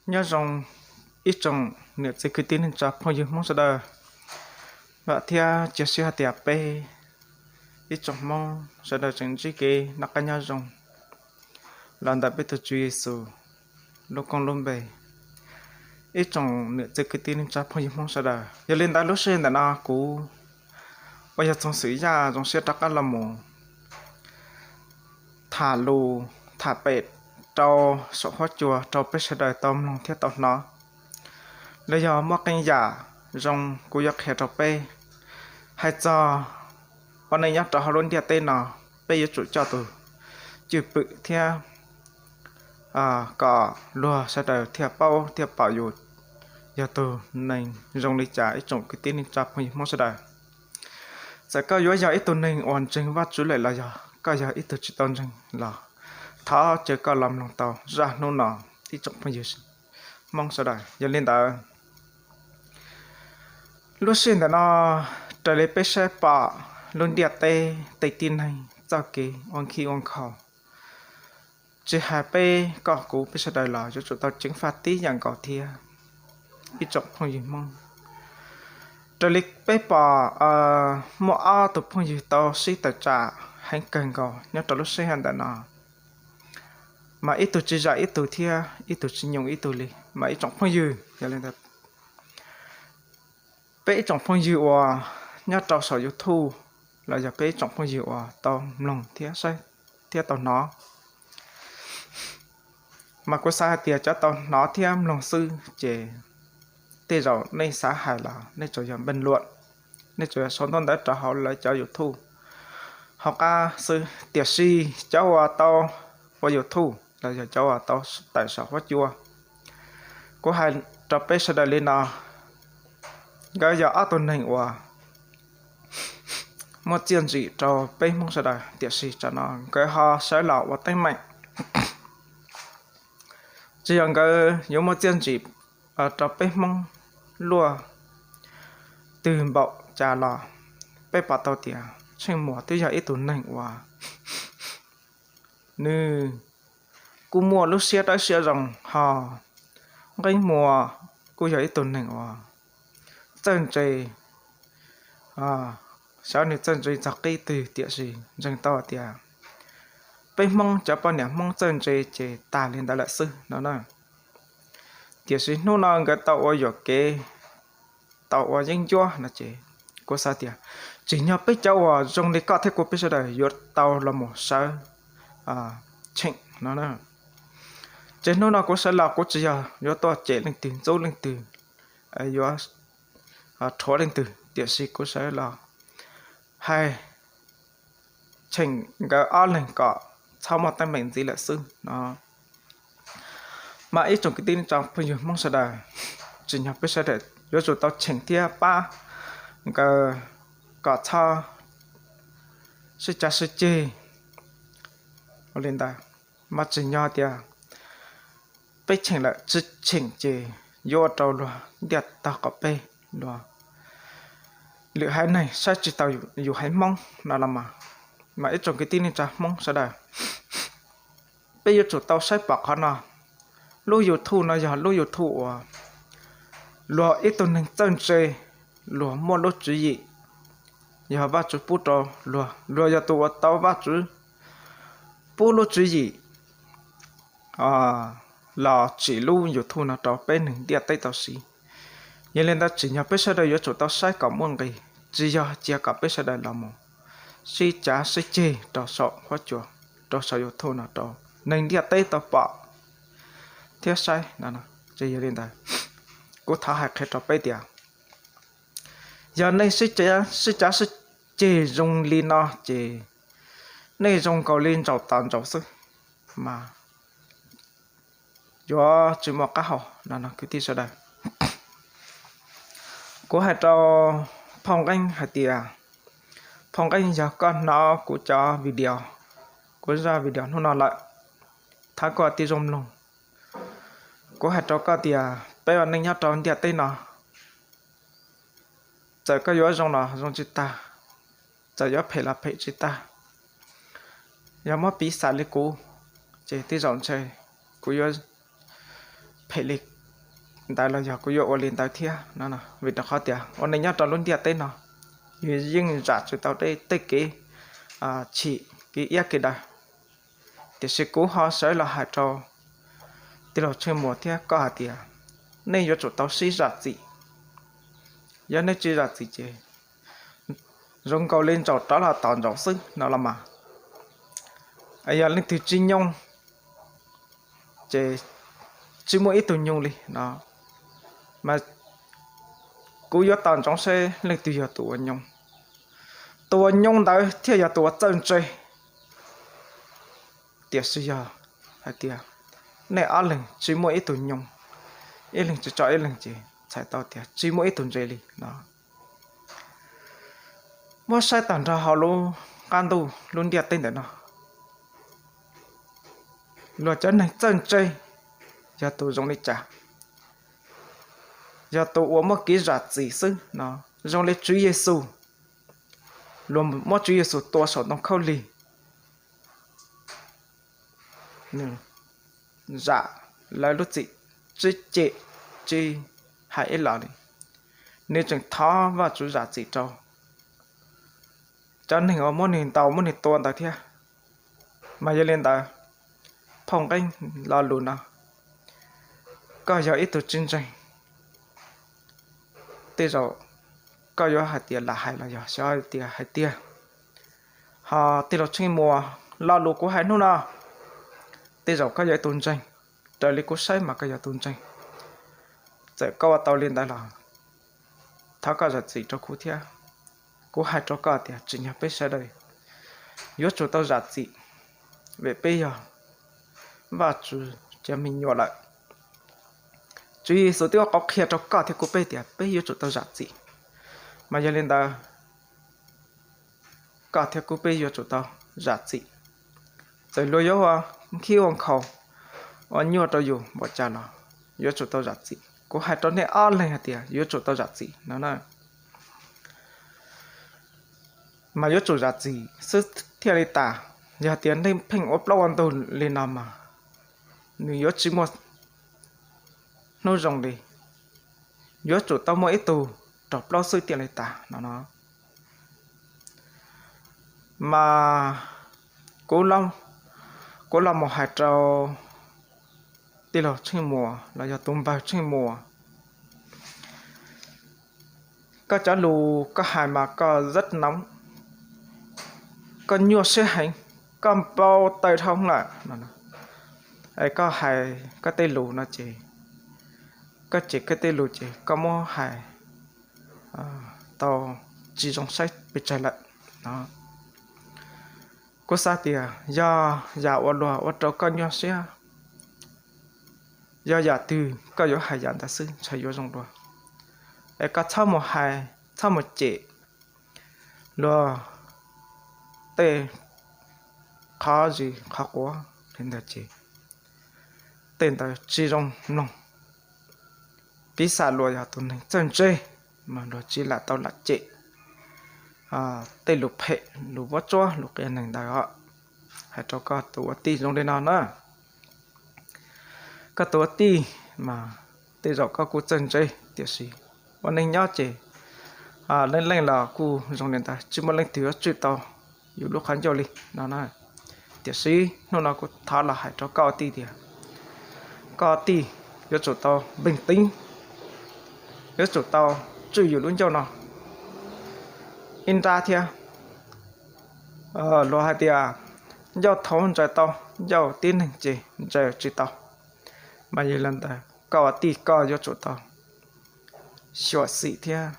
Nyob zoo ib tsoom niam txiv kwv tij neej tsa phooj ywg Hmoob sawv daws, vam thiab cia siab hais tias peb ib tsoom Hmoob sawv daws tseem ntsib kev noj qab nyob zoo los ntawm peb tus Tswv Yexus lub koob lub npe. Ib tsoom niam txiv kwv tij neej tsa phooj ywg Hmoob sawv daws, yog li ntawd lub sij hawm ntawm no kuv uas yog Txoov Xwm Yaj zoo siab rov qab los mus tham lus tham pem rau saum huab cua rau peb sawv daws tau mloog thiab tau hnov. Los yog muaj qee yam zoo kuv yuav qhia rau peb hais txog ua neej nyob rau hauv lub ntiaj teb no, peb yuav tsum coj tus cwj pwm thiab kom luag sawv daws thiaj paub thiaj pom yus yog tus neeg zoo li cas ib tsoom kwv tij neej tsa phooj ywg Hmoob sawv daws. Txawm koj yuav yog ib tug neeg uas ntseeg Vajtswv lawm los yog koj yog ib tug tsis tau ntseeg los thov caw koj los mloog tau zaj hnub no ib tsoom phooj ywg Hmoob sawv daws. Yog li ntawd, lub sij hawm ntawm no raws li peb saib pom lub ntiaj teb tej tib neeg txoj kev ua nkig ua nkhaus, tsis hais peb koj kuv peb sawv daws los yuav tsum tau ceev faj tib yam nkaus thiab ib tsoom phooj ywg Hmoob. Raws li peb pom muaj ob tug phooj ywg tau sib tawm tsam heev kawg nkaus nyob rau lub sij hawm ntawm no, mas ib tug tsis zam ib tug thiab ib tug tsis nyoog ib tug li mas ib tsoom phooj ywg. Yog li ntawd, peb ib tsoom phooj ywg uas nyob rau saum YouTube los yog peb ib tsoom phooj ywg uas tau mloog thiab saib thiab tau hnov, mas kuv xav hais tias cov tau hnov thiab mloog xwb ces tej zaum nej xav hais los nej tsuas yog npeej luam, nej tsuas yog sau ntaub ntawv rau hauv lawv cov YouTube hauv qab xwb. Tiam sis cov uas tau ua YouTube los yog cov uas tau tawm saum huab cua, kuv hais rau peb sawv daws li no, nkawd yog ob tug neeg uas muaj txiaj ntsim rau peb Hmoob sawv daws, tiam sis tsam no nkawd ho sawv los ua teeb meem. Tsis yog nkawd yuav muaj txiaj ntsim rau peb Hmoob luaj twg npaum cas los peb pom tau tias Tsheej Muas twb yog ib tug neeg uas nws kuj muaj lub siab dawb siab zoo ho Nqeeb Muas kuj yog ib tug neeg uas txawj ntse, xyov nws txawj ntse txog qib twg tiam sis ntseeg tau tias peb Hmoob cov poj niam Hmoob txawj ntse ces tas li ntawd lawm xwb no na. Tiam sis hnub no nkawd tau ua yuam kev, tau ua yeeb ncuab no ces kuv xav tias tsim nyog peb cov uas zoo li koj thiab kuv peb sawv daws yuav tau los mus sawv cheem no. Ces hnub no kuv sawv los kuv tsis yog yuav tuaj cem leej twg ntxub leej twg, yuav rhuav leej twg, tiam sis kuv sawv los hais cheem nkawd ob leeg kom txhob muaj teeb meem ntxiv lawm xwb no. Mas ib tsoom kwv tij neej tsa phooj ywg Hmoob sawv daws, tsim nyog peb sawv daws yuav tsum tau cheem thiab pab nkawd kom txhob sib cav sib ceg li ntawd. Mas tsim nyog tias peb cheem lawm tsis cheem ces yuav ua rau luag ntiaj tog qaum peb, luag lwm haiv neeg saib tsis taus yus haiv Hmoob no los mas. Mas ib tsoom kwv tij neej tsa Hmoob sawv daws, peb yuav tsum tau saib pom qhov no. Lub YouTube no yog lub YouTube uas luag ib tug neeg txawj ntse, luag muaj lub tswv yim, yog Vajtswv pub rau luag, luag yog tus uas tau Vajtswv pub lub tswv yim los tsim lub YouTube no rau peb neeg ntiaj teb tau siv. Yog li ntawd tsim nyog peb sawv daws yuav tsum tau saib kom muaj nqis, tsis yog cia kom peb sawv daws los mus sib cav sib ceg rau saum huab cua, rau saum YouTube no rau neeg ntiaj teb tau pom thiab saib no. Ces yog li ntawd, kuv thov hais qhia rau peb tias yog nej sib cav sib ceg zoo li no ces nej zoo nkaus li ntsaum tas ntsaum xwb, mas yuav tsis muaj qab hau no no kwv tij sawv daws. Kuv hais rau Phauj Nqeeb hais tias, Phauj Nqeeb, yog koj hnov kuv cov video, kuv zaj video hnub no lawm, thov koj tib zoo mloog. Kuv hais rau koj tias peb ua neej nyob rau ntiaj teb no, txawm koj yuav zoo los zoo tsis tag, txawm yuav phem los phem tsis tag. Yog muab piv xam li kuv, ces tej zaum ntshe kuv yuav phem li ntawd los yog kuv yuav ua li ntawd thiab no, vim rau qhov tias ua neej nyob rau lub ntiaj teb no, yus yeej zam tsis tau tej kev chim kev iab kev daw. Tiam sis kuv ho sawv los hais rau tij laug Tsheej Muas thiab koj hais tias nej yuav tsum tau sib zam txim. Yog nej tsis zam txim ces zoo nkaus li ntsaum rov los tom ntsaum xwb no los mas. Yog leej twg tsis nyoog ces tsis muaj ib tug nyoog li no. Mas kuv yuav tos ntsoov seb leej twg yog tus uas nyoog. Tus uas nyoog ntawd thiaj yog tus uas txawj ntse. Tiam sis yog hais tias nej ob leeg tsis muaj ib tug nyoog, ib leeg tsis tso ib leeg ces txhais tau tias tsis muaj ib tug ntse li no. Muab saib tag nrho hauv lub qab ntuj lub ntiaj teb ntawm no, luag cov neeg txawj ntse yog tus zoo li cas? Yog tus uas muaj kev zam txim xwb no, zoo li Tswv Yexus. Luag muab Tswv Yexus tua saum ntoo khaub lig, nws zam lawv lub txim, tsis cem tsis hais ib los li. Nws tseem thov Vajtswv zam txim rau cov neeg uas muab nws ntaus muab nws tua ntawd thiab. Mas yog li ntawd, phauj Nqeeb, lo lus no, koj yog ib tug tsis ntseeg, tej zaum koj yuav hais tias lam hais los yog xyov tias hais tiag. Ho tij laug Tsheej Muas, lo lus kuv hais hnub no, tej zaum koj yog ib tug ntseeg, raws li kuv saib mas koj yog tus ntseeg. Txawm koj ua tau li ntawd los thov koj zam txim rau kuv thiab. Kuv hais rau koj tias tsim nyog peb sawv daws yuav tsum tau zam txim, vim peb yog Vajtswv cov me nyuam lawm. Tswv Yexus twb ua qauv qhia rau koj thiab kuv peb tias peb yuav tsum tau zam txim. Mas yog li ntawd, koj thiab kuv peb yuav tsum tau zam txim. Txawm luag yuav ua khib ua nkhaus, ua nyuaj rau yus npaum cas los yuav tsum tau zam txim. Kuv hais rau nej ob leeg hais tias yuav tsum tau zam txim no na. Mas yuav tsum zam txim xwb thiaj li tas. Yog tias nej pheej ua plaub ua ntug li no mas nws yuav tsis muaj hnub zoo li. Yuav tsum tau muaj ib tug raug plaub xwb thiaj li tas no no. Mas kuv los mus hais rau tij laug Tsheej Muas los yog tus npawg Tsheej Muas, koj cov lus koj hais mas koj zab noob, koj nyuaj siab heev, koj npau taws dhau lawm. Es koj hais koj tej lus no ces, koj cem koj tej lus ces koj muab hais tau tsis zoo saib pes tsawg lawm. Kuv xav tias yog yam uas luag ua rau koj nyuaj siab, yog yam twg koj yuav hais yam ntawd xwb ntshe yuav zoo dua. Es koj txhob mus hais, txhob mus cem luag tej qhov zis qhov quav li ntawd ces tej ntawd tsis zoo mloog. Piv xam luag yog tus neeg txawj ntse mas luag tsis lam tau lam cem tej lus phem lus vuab tsuab lus qias neeg ntawd os. Hais rau koj tus ua tij zoo li no na, koj tus ua tij mas tej zaum koj kuj txawj ntse, tiam sis ua neej nyob ces leej leej los kuj zoo li ntawd, tsis muaj leej twg yuav tswj tau yus lub qhov ncauj li no na. Tiam sis hnub no kuv thov los hais rau koj ua tij tias koj tij yuav tsum tau npeej teeb, yuav tsum tau tswj yus lub ncauj no ib nrab thiab. Luag hais tias ncauj thaud ntsaws tau, ncauj tib neeg ces ntsaws tsis tau. Mas yog li ntawd koj ua tij koj yuav tsum tau xyuam xim thiab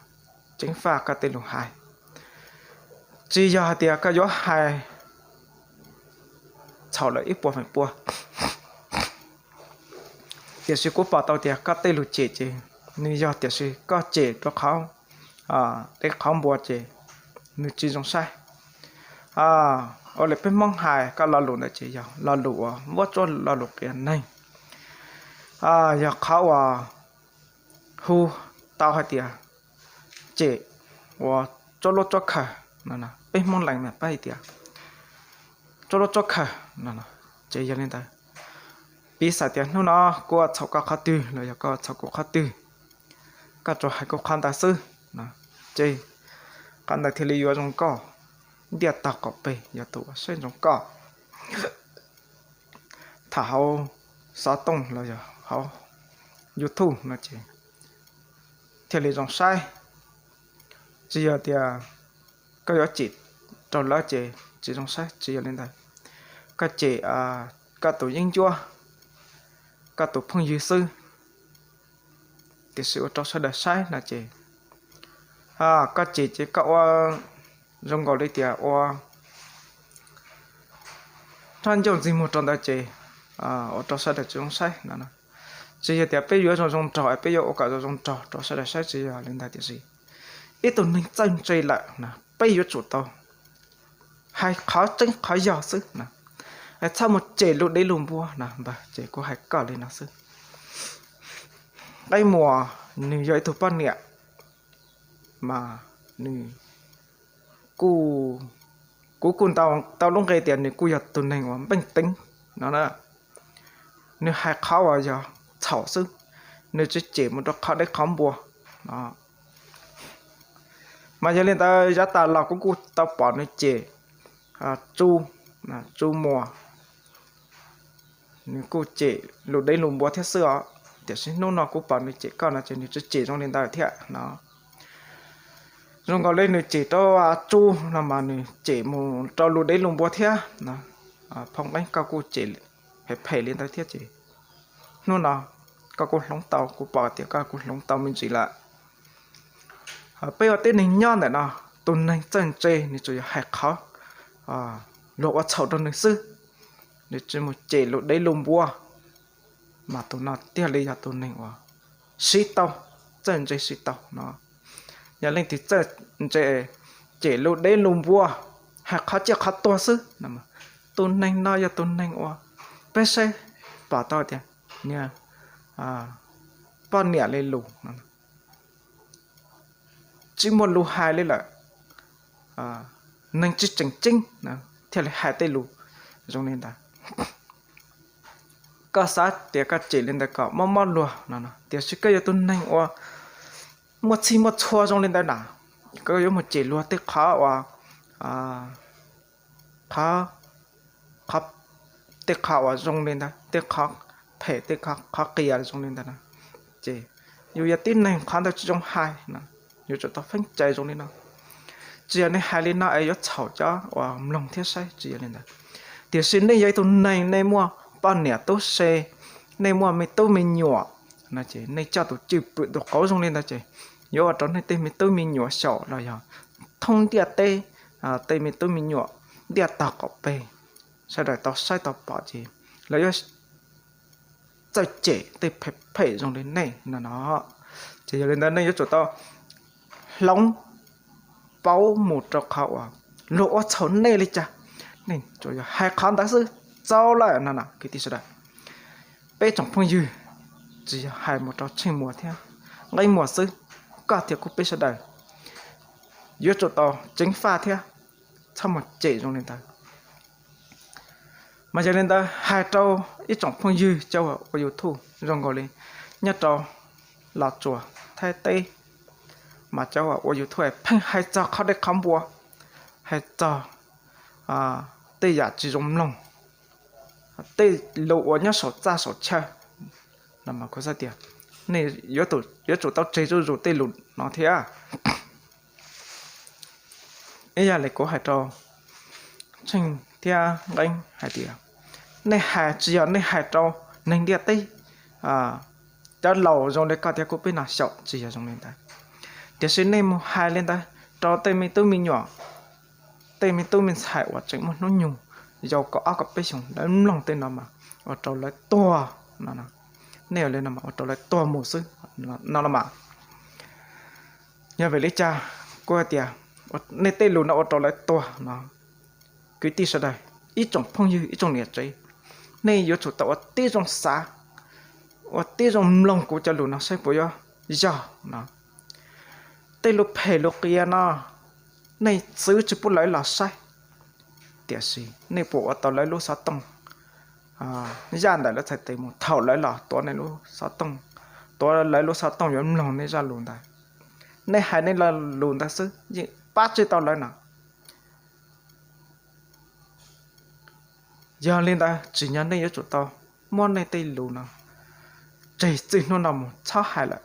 ceev faj koj tej lus hais. Tsis yog hais tias koj yuav hais txhaum lawm ib puas feem pua. Tiam sis kuv pom tau tias koj tej lus cem ces nws yog, tiam sis koj cem rau qhov deb qhov npua ces nws tsis zoo saib. Ua li peb Hmoob hais koj lo lus ntawd ces yog lo lus uas vuab tsuab lo lus qias neeg. Yog qhov uas hu tau hais tias cem uas tsuab lub tsuab khaws no, peb Hmoob lees mas peb hais tias tsuab lub tsuab khaws no. Ces yog li ntawd Piv xam tias hnub no kuv ua txhaum koj qhov twg los yog koj ua txhaum kuv qhov twg, koj tsuas hais kuv qhov ntawd xwb, ces qhov ntawd thiaj li yuav zoo nkauj, ntiaj tog qaum peg yog tus uas saib ntsoov koj. Tham hauv xov tooj los yog hauv YouTube no ces thiaj li zoo saib. Tsis yog tias koj yuav cem rau lawv ces tsis zoo saib, tsis yog li ntawd. Koj cem koj tus yeeb ncuab, koj tus phooj ywg xwb, tiam sis ua rau sawv daws saib no ces koj cem ces koj ua zoo nkaus li tias ua rab ncauj ntxig muag rau ntawd ces ua rau sawv daws tsis zoo saib no. Tsis yog tias peb yuav zoo zoo nraug es peb yuav ua kom zoo zoo nraug rau sawv daws saib, tsis yog li ntawd, tiam sis ib tug neeg txawj ntse lawm no peb yuav tsum tau hais qhov tseeb qhov yog xwb no, txhob mus cem lus dev lus npua no npawg, ces kuv hais koj li no xwb. Qaib Muas nws yog ib tug poj niam mas nws kuj, kuv kuj ntaus tau lub nqe tias nws kuj yog tus neeg uas npeej teev no na. Nws hais qhov uas yog txhaum xwb, nws tsis cem mus rau qhov dev qhov npua no. Mas yog li ntawd yav tas los kuv kuj tau pom nws cem Tsu, Tsu Muas, nws kuj cem lus dev lus npua thiab xwb os. Tiam sis hnub no kuv pom nws cem koj no ces nws tsis cem zoo li ntawd thiab no. Zoo nkaus li nws cem rau Tsu no mas nws cem mus rau lus dev lus npua thiab no. Phoo Qeeb, koj kuj cem phem phem li ntawd thiab ces hnub no koj kuj hloov tau, kuv pom tias koj kuj hloov tau me ntsis lawm. Peb ua tib neeg nyob ntawm no, tus neeg txawj ntse nws tsuas yog hais qhov luag ua txhaum rau nws xwb, nws tsis mus cem lus dev lus npua, mas tus no thiaj li yog tus neeg uas siv tau, txawj ntse siv tau no. Yog leej twg txawj ntse cem lus dev lus npua, hais qhov ciaj qhov tuag xwb, tus neeg no yog tus neeg uas peb saib pom tau tias niag poj niam li lus tsis muaj lus hais li lawm, neeg tsis tseem ceeb thiaj li hais tej lus zoo li ntawd. Koj xav tias koj cem li ntawd kom mob mob luag no, tiam sis koj yog tus neeg uas muaj txhij muaj txhua zoo li ntawd na, koj yuav mus cem luag tej qhov uas, qhov, qhov, tej qhov uas zoo li ntawd, tej qhov phem, tej qhov qias zoo li ntawd na, ces yus yog tib neeg qhov ntawd tsis zoo hais no, yuav tsum tau feeb cai zoo li no. Tsis yog nej hais li no es yuav txhaum cov uas mloog thiab saib, tsis yog li ntawd. Tiam sis nej yog ib tug neeg, nej muaj poj niam tub se, nej muaj me tub me nyuam no ces nej coj tus cwj pwm tus qauv zoo li ntawd ces yuav ua rau nej tej me tub me nyuam xyaum los yog thoob ntiaj teb tej me tub me nyuam ntiaj tog qaum peg sawv daws tau saib tau pom ces lawv yuav txawj cem tej phem phem zoo li nej no no. Ces yog li ntawd nej yuav tsum tau hloov pauv mus rau qhov uas luag ua txhaum nej li cas, nej tsuas yog hais qhov ntawd xwb, txaus lawm no no kwv tij sawv daws. Peb tsoom phooj ywg tsis yog hais mus rau Tsheej Muas thiab Nqeeb Muas xwb, koj thiab kuv peb sawv daws yuav tsum tau ceev faj thiab txhob mus cem zoo li ntawd. Mas yog li ntawd hais rau ib tsoom phooj ywg cov uas ua YouTube zoo nkaus li nyob rau Los Tsuas, Thaib teb, mas cov uas ua YouTube pheej hais txog qhov dej qhov npua, hais txog tej yam tsis zoo mloog, tej lus uas nyob saum txaj saum chaw no mas kuv xav tias nej yuav tsum tau tseg zuj zus tej lus no thiab. Ib yam li kuv hais rau Tsheej thiab Nqeeb hais tias, nej hais tsis yog nej hais rau neeg ntiaj teb, cov laus zoo li koj thiab kuv peb no xyaum, tsis yog zoo li ntawd. Tiam sis nej mus hais li ntawd rau tej me tub me nyuam, tej me tub me ntxhais uas tseem muaj hnub nyoog yau kaum ob kaum peb xyoos, lawv mloog tej no mas ua rau lawv tuag no. Nej ua li no mas ua rau lawv tuag mus xwb no los mas. Yog vim li cas kuv hais tias nej tej lus no ua rau lawv tuag no? Kwv tij sawv daws, ib tsoom phooj ywg, ib tsoom niam tsev, nej yuav tsum tau ua tib zoo xav, ua tib zoo mloog kuv cov lus no saib puas yuav yog no. Tej lus phem lus qias no nej txwv tsis pub lawv los saib, tiam sis nej puas ua tau lawv lub xov tooj zaj ntawm lawv txhais tes mus thaum lawv los tuav nej lub xov tooj, tuav lawv lub xov tooj yuav mloog nej zaj lus ntawd. Nej hais nej lo lus ntawd xwb yeej pab tsis tau lawv no. Yog li ntawd tsim nyog nej yuav tsum tau muab nej tej lus no tseg txij hnub no mus txhob hais lawm.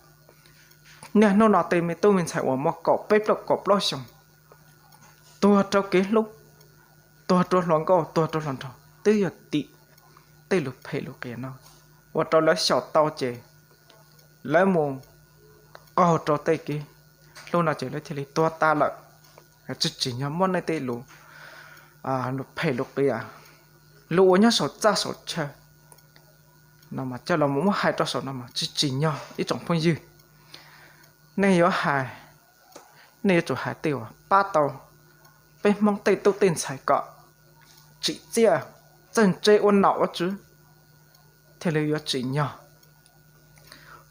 Niaj hnub no tej me tub me ntxhais uas muaj kaum peb plaub kaum plaub xyoos tuag rau kev hlub, tuag rau hluas nkauj, tuag rau hluas nraug twb yog tim tej lus phem lus qias no ua rau lawv xyaum tau ces lawv mus qaug rau tej kev hlub no ces lawv thiaj li tuag tas lawm. Tsis tsim nyog muab nej tej lus, lus phem lus qias, lus uas nyob saum txaj saum chaw no mas coj los muab hais rau saum no mas tsis tsim nyog ib tsoom phooj ywg. Nej yuav hais, nej yuav tsum hais tej uas pab tau peb Hmoob tej tub tej ntxhais kom tsim txiaj txawj ntse ua nom ua tswv thiaj li yuav tsim nyog.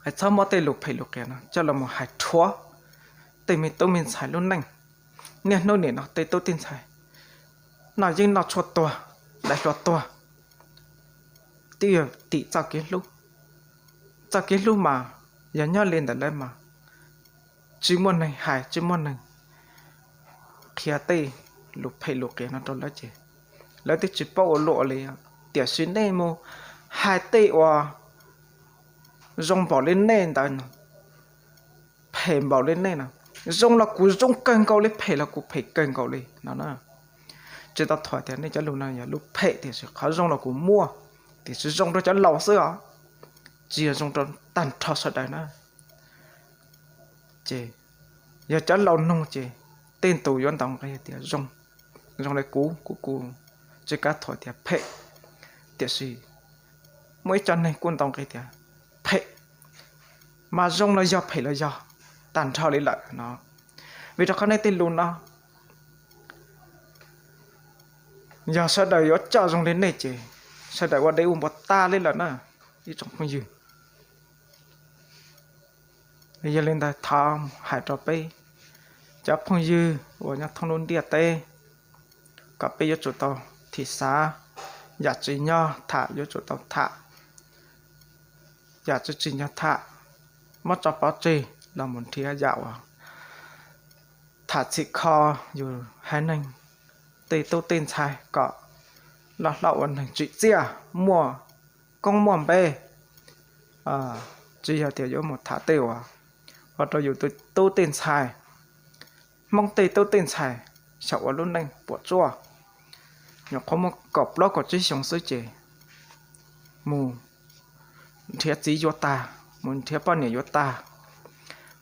Hais txhob muab tej lus phem lus qias no coj los mus hais rhuav tej me tub me ntxhais lub neej. Niaj hnub nim no tej tub tej ntxhais noj yeeb noj tshuaj tuag, dai hluas tuag, twb yog tim txoj kev hlub. Txoj kev hlub mas yog nyob li ntawm lawv mas tsis muaj neeg hais tsis muaj neeg qhia tej lus phem lus qias no rau lawv ces lawv twb tsis paub ua luaj ua li. Tiam sis nej mus hais tej uas zoo npaum li nej ntawd no, phem npaum li nej no, zoo los kuv zoo kawg nkaus li, phem los kuv phem kawg nkaus li no na. Tsis tau thuam tias nej cov lus no yog lus phem tiam sis qhov zoo los kuv muaj, tiam sis zoo rau cov laus xwb os, tsis yog zoo rau tag nrho sawv daws na. Ces yog cov laus nug ces tej tus yuav ntaus nqi tias zoo, zoo li kuv, kuv kuv tsis kav thuam tias phem, tiam sis muaj ib co neeg kuj ntaus nqi tias phem, mas zoo los yog phem los yog tag nrho li lawm no. Vim rau qhov nej tej lus no yog sawv daws yuav coj zoo li nej ces sawv daws ua dej ua npua tag li lawm na ib tsoom phooj ywg. Yog li ntawd thov hais rau peb cov phooj ywg uas nyob thoob lub ntiaj teb kom peb yuav tsum tau thim xav, yam tsis nyog tham yuav tsum tau tham, yam tsis tsim nyog tham muab tso pov tseg los mus nrhiav yam uas tham txhim kho yus haiv neeg tej tub tej ntxhais kom loj hlob ua neeg tsim txiaj muaj koob muaj npe. Tsis yog tias yuav mus tham tej uas ua rau yus tej tub tej ntxhais, Hmoob tej tub tej ntxhais xyaum ua lub neej puas tsuaj. Nyuam qhuav muaj kaum plaub kaum tsib xyoo xwb ces mus nrhiav txiv yuav tag, mus nrhiav poj niam yuav tag.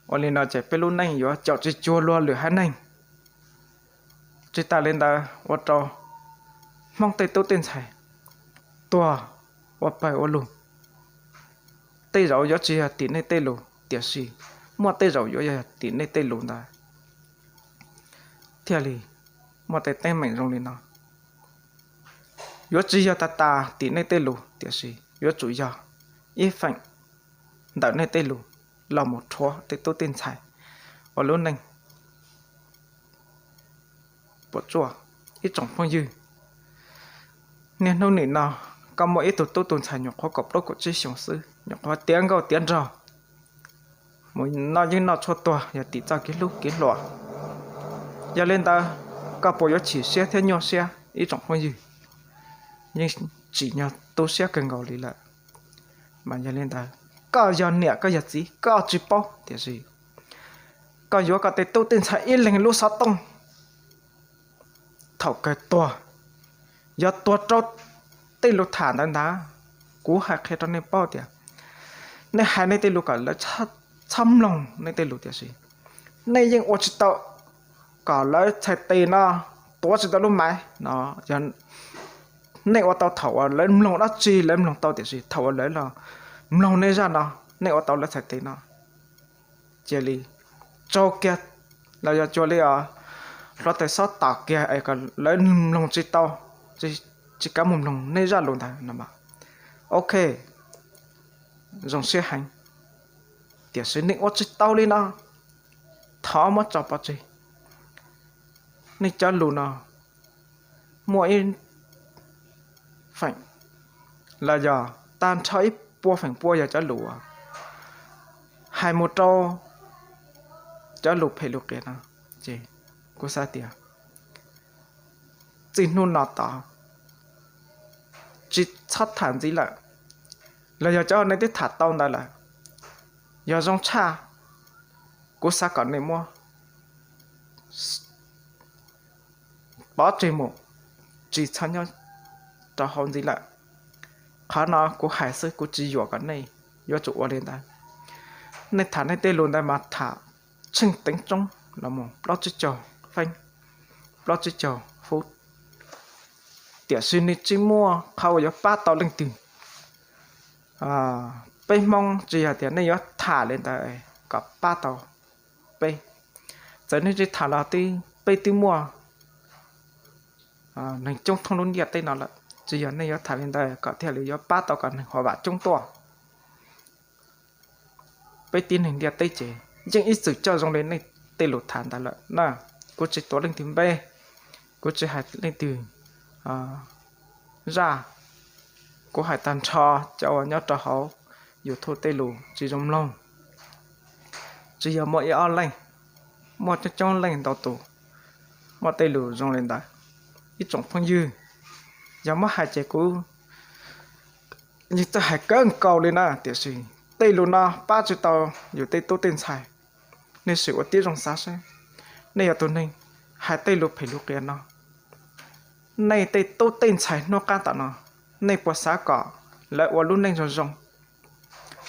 Ua li no ces peb lub neej yuav caum tsis cuag luag lwm haiv neeg. Tsis tas li ntawd ua rau Hmoob tej tub tej ntxhais tuag ua pawg ua lug. Tej zaum yuav tsis yog tim nej tej lus tiam sis muaj tej zaum yuav yog tim nej tej lus ntawd thiaj li muaj tej teeb meem zoo li no. Yuav tsis yog tas tas tim nej tej lus tiam sis yuav tsum yog ib feem ntawm nej tej lus los mus rhuav tej tub tej ntxhais ua lub neej puas tsuaj. Ib tsoom phooj ywg, niaj hnub nim no koj muaj ib tug tub tus ntxhais nyuam qhuav kaum plaub kaum tsib xyoos xwb, nyuam qhuav tiav nkauj tiav nraug, mus noj yeeb noj tshuaj tuag yog tim txoj kev hlub kev hluas. Yog li ntawd, koj puas yuav chim siab thiab nyuaj siab? Ib tsoom phooj ywg, yeej tsim nyog tu siab kawg nkaus li lawm. Mas yog li ntawd, koj yog niam koj yog txiv koj tsis paub tiam sis koj yuav koj tej tub tej ntxhais ib leeg lub xov tooj thaum kawg tuag, yog tuag rau tej lus tham ntawd ntag. Kuv hais qhia rau nej paub tias nej hais nej tej lus kom lawv txhob mloog nej tej lus tiam sis nej yeej ua tsis tau kom lawv txhais tes no tuav tsis tau lub maiv no. Yog nej ua tau thaum uas lawv mloog dab tsi lawv mloog tau tiam sis thaum uas lawv los mloog nej zaj no, nej ua tau lawv txhais tes no, cia li tsaug kiag los yog cuag li hluav taws xob tom kiag es kom lawv mloog tsis tau, tsis kav mus mloog nej zaj lus ntawd no. Ok, zoo siab heev, tiam sis nej ua tsis tau li no, thov muab tso pov tseg. Nej cov lus no muaj ib feem los yog tag nrho ib puas feem pua yog cov lus hais mus rau cov lus phem lus qias no, ces kuv xav tias txij hnub no tod tsis txhob tham ntxiv lawm, los yog cov nej twb tham tau ntawd lawm, yog zoo tshaj, kuv xav kom nej muab pov tseg mus, tsis txhob nyob rau hauv ntxiv lawm. Qhov no kuv hais xwb, kuv tsis yuam kom nej yuav tsum ua li ntawd. Nej tham nej tej lus ntawd mas tham tsheej teev tsoob los mus plaub tsib caug feeb, plaub tsib caug fub, tiam sis nws tsis muaj qhov uas yuav pab tau leej twg. Peb Hmoob tsis yog tias nej yuav tham li ntawd kom pab tau peb. Txawm nej tsis tham los twb, peb twb muaj neeg coob thoob lub ntiaj teb no lawm, tsis yog nej yuav tham li ntawd kom thiaj li yuav pab tau kom neeg huam vam coob tuaj. Peb tib neeg ntiaj teb ces yeej ib txwm coj zoo li nej tej lus tham ntawd lawm na. Kuv tsis tuav leej twg npe, kuv tsis hais leej twg zaj, kuv hais tag nrho cov uas nyob rau hauv YouTube tej lus tsis zoo mloog. Tsis yog muaj ib ob leej, muaj coob coob leej ntau tus muaj tej lus zoo li ntawd. Ib tsoom phooj ywg, yog muab hais ces kuv yeej txawj hais kawg nkaus li na, tiam sis tej lus no pab tsis tau yus tej tub tej ntxhais. Nej sim ua tib zoo xav seb, nej yog tus neeg hais tej lus phem lus qias no, nej tej tub tej ntxhais hnub qab tom no, nej puas xav kom lawv ua lub neej zoo zoo?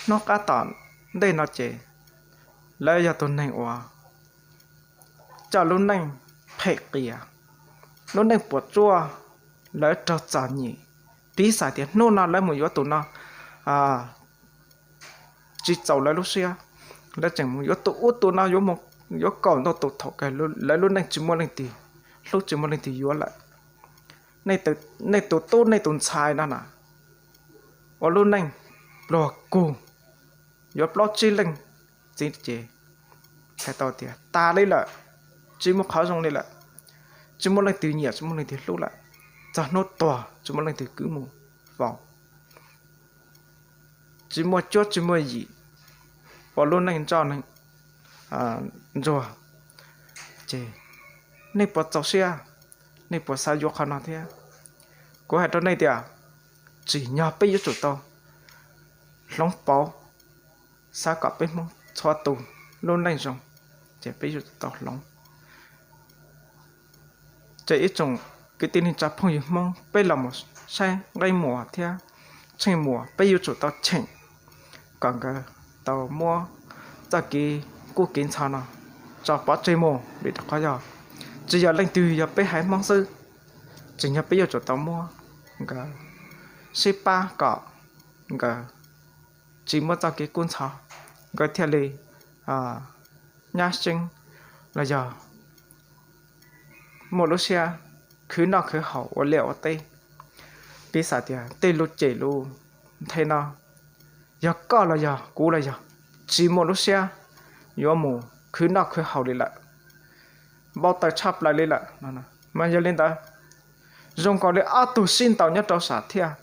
Hnub qab tom ntej no ces lawv yog tus neeg uas coj lub neej phem qias, lub neej puas tsuaj, lawv raug txom nyem. Piv xam tias hnub no lawv mus yuav tus no tsis txaus lawv lub siab, lawv tseem mus yuav tus ub tus no, yuav kaum ntau tus, thaum kawg lawv lub neej tsis muaj leej twg hlub, tsis muaj leej twg yuav lawm. Nej tus tub nej tus ntxhais no na, ua lub neej pluag kug, yuav plaub tsib leej txiv ces hais tau tias tas li lawm, tsis muaj qhov zoo li lawm, tsis muaj leej twg nyiam, tsis muaj leej twg hlub lawm, txog hnub tuag tsis muaj leej twg kwv mus faus, tsis muaj cuab tsis muaj yim, ua lub neej ntsoj neej ntsuag. Ces nej puas txaus siab, nej puas xav yuav qhov no thiab? Kuv hais rau nej tias, tsim nyog peb yuav tsum tau hloov pauv, xav kom peb Hmoob txhua tus lub neej zoo, ces peb yuav tsum tau hloov. Ces ib tsoom kwv tij neej tsa phooj ywg Hmoob, peb los mus saib nqaij muas thiab tsheej muas, peb yuav tsum tau cheem kom nkawd tau muab txoj kev kub kev ntxhov no tso pov tseg mus, vim rau qhov yog tsis yog leej twg, yog peb haiv Hmoob xwb. Tsim nyog peb yuav tsum tau muab nkawd sib pab kom nkawd tsis muaj txoj kev kub ntxhov, nkawd thiaj li nyab xeeb los yog muaj lub siab khwv noj khwv haus ua liaj ua teb. Piv xam tias tej lus cem lus nthe no, yog koj los yog kuv los yog tsis muaj lub siab yuav mus khwv noj khwv haus li lawm, npau taws tshaj plaws li lawm. Mas yog li ntawd, zoo nkaus li ob tug sib ntaus nyob rau sam thiaj,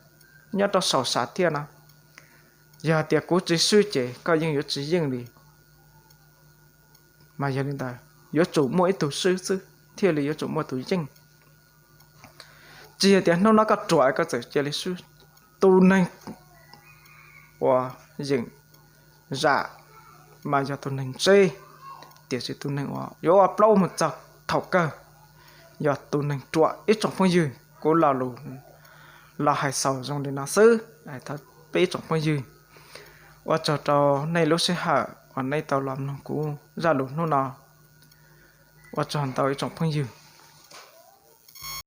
nyob rau saum sam thiaj no, yog tias kuv tsis swb ces koj yeej yuav tsis yeej li. Mas yog li ntawd, yuav tsum muaj ib tug swb xwb thiaj li yuav tsum muaj tus yeej. Tsis yog tias hnub no koj ruam koj txawm cia li swb. Tus neeg uas yeem zam mas yog tus neeg ntse, tiam sis tus neeg uas yuav ua plaub mus txog thaum kawg yog tus neeg ruam. Ib tsoom phooj ywg, kuv lo lus los hais xaus zoo li no xwb. Peb ib tsoom phooj ywg, ua tsaug rau nej lub sij hawm uas nej tau los mloog kuv zaj lus hnub no. Ua tsaug ntau ib tsoom phooj ywg.